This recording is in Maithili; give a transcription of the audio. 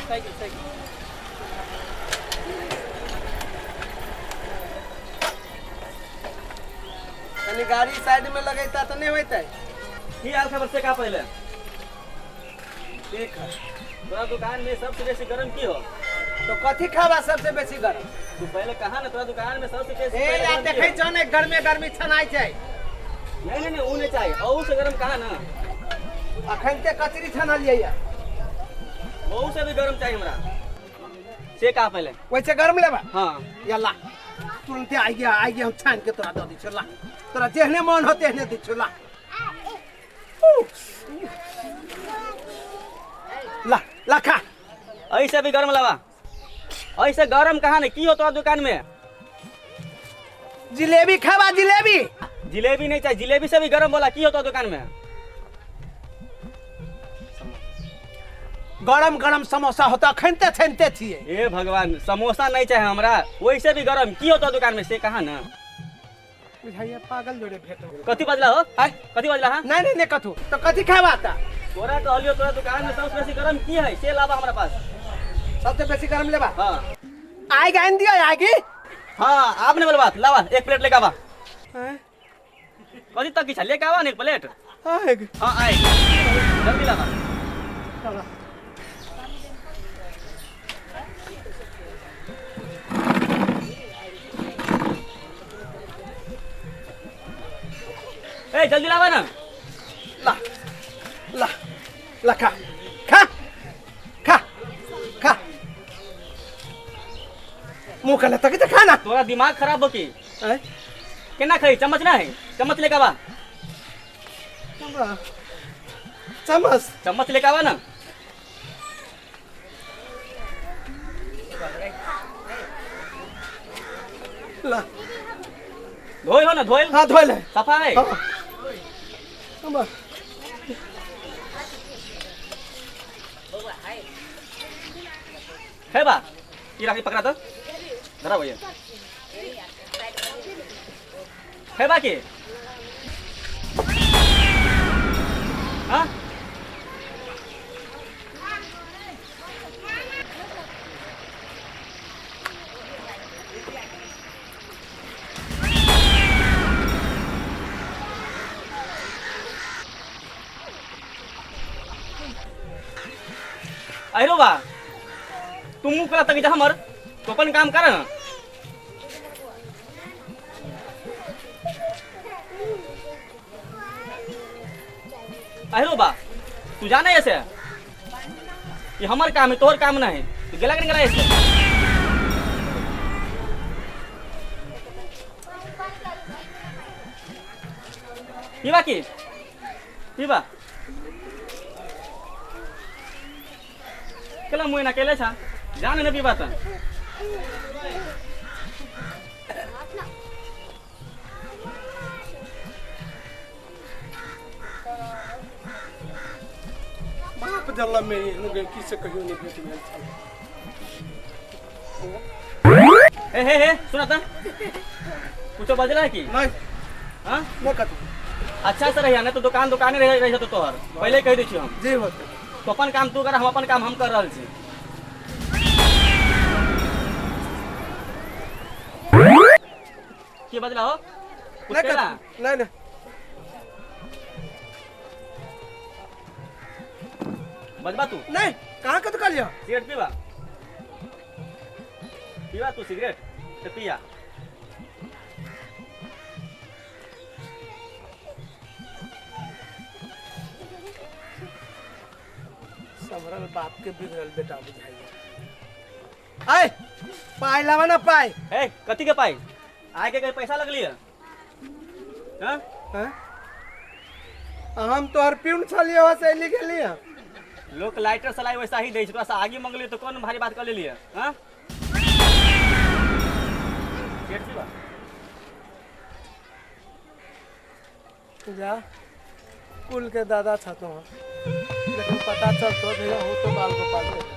साइकिल साइकिल कनी गाड़ी साइड में लगैता तो नहीं होइतै। की हाल खबर से का पहले ठीक है। तोरा दुकान में सबसे बेसी गरम की हो? तो कथी खाबा सबसे बेसी गरम? तू पहले कहा ना तोरा दुकान में सबसे बेसी ए यार देखै छौ ने गर्मे गर्मी छनाइ छै। नहीं नहीं नहीं ऊ नहीं चाहिए, औ से गरम कहा ना। अखन ते कचरी छनलियै या वो से भी गरम चाहिए हमरा। से कहा पहले वैसे गरम लेबा? हां यला तुरंते आ गया हम छान के तोरा the दी छौ ला, तोरा जेहने मन हो तेहने दी छौ ला ला ला खा। ऐसे भी गरम लावा, ऐसे गरम कहा ने की हो तोरा दुकान में? जिलेबी खाबा? जिलेबी जिलेबी नहीं चाहिए, जिलेबी से भी गरम बोला की हो तोरा दुकान में? गरम गरम समोसा होता खनते छनते छिए। ए भगवान समोसा नहीं चाहिए हमरा, वैसे भी गरम की होता दुकान में से कहा ना। बुझाइए पागल जोड़े भेट हो। कथी बजला हो? आय कथी बजला? हां नहीं नहीं नहीं कथू तो कथी खाबा ता? तोरा कहलियो तोरा दुकान में सबसे बेसी गरम की है से लावा हमरा पास। सबसे बेसी गरम लेबा? हां आइ गाइन दियो आगी। हां आपने बोल बात लावा एक प्लेट लेके आवा। हैं कथी तक की लेके आवा ने एक प्लेट। हां हां आइ जल्दी लावा। ए जल्दी लावा ना। ला ला ला खा खा खा खा मुंह कला तक तो खाना। तोरा दिमाग खराब हो की हैं? केना खाई? चम्मच ना है? चम्मच लेके आवा। चम्मच चम्मच लेके आवा ना। ला धोइल हो ना? धोइल? हाँ धोइल है। सफा है? हाँ। है बा ये राखी पकड़ा तो धरा भैया है बा की? हाँ अरे बा तुम मुँह करा तक जा हमर तो अपन काम कर ना। अरे बा तू जाना ऐसे, ये हमर काम है तोहर काम ना है। तू गेला कि नहीं गेला ऐसे? पीबा की पीबा केला मुँह ना केले छा जाने न पीबा त। बाप जल्ला में एहन गलती से कहियो नहीं भेट गेल छल। हे हे हे सुना त कुछो बजला है की नहीं? हां नहीं कतू अच्छा से रहिया ना तो दुकान दुकाने रह रही तो तोहर पहले कह दै छी हम। जी होते तो अपन काम तू कर, हम अपन काम हम कर रहल छी। की बजला हो? कुछ नहीं केला? नहीं नहीं बजबा तू? नहीं कहाँ के तो कर लियो। सिगरेट पीबा? पीबा तू सिगरेट? तो पिया। समरल बाप के बिगड़ल बेटा बुझाइए। आय पाई लावा ना पाई। ए कथी के पाई? आय के पैसा लगली है? हां हैं हम तो हर प्यून छलियो से एली गेली है। लोग लाइटर सलाई वैसा ही दै छै, तोरा से आगे मंगली तो कौन भारी बात कर लेली है? हां सिगरेट पीबा? जा कुल के दादा छतो, लेकिन पता चल तो भैया हो तो बाल गोपाल के।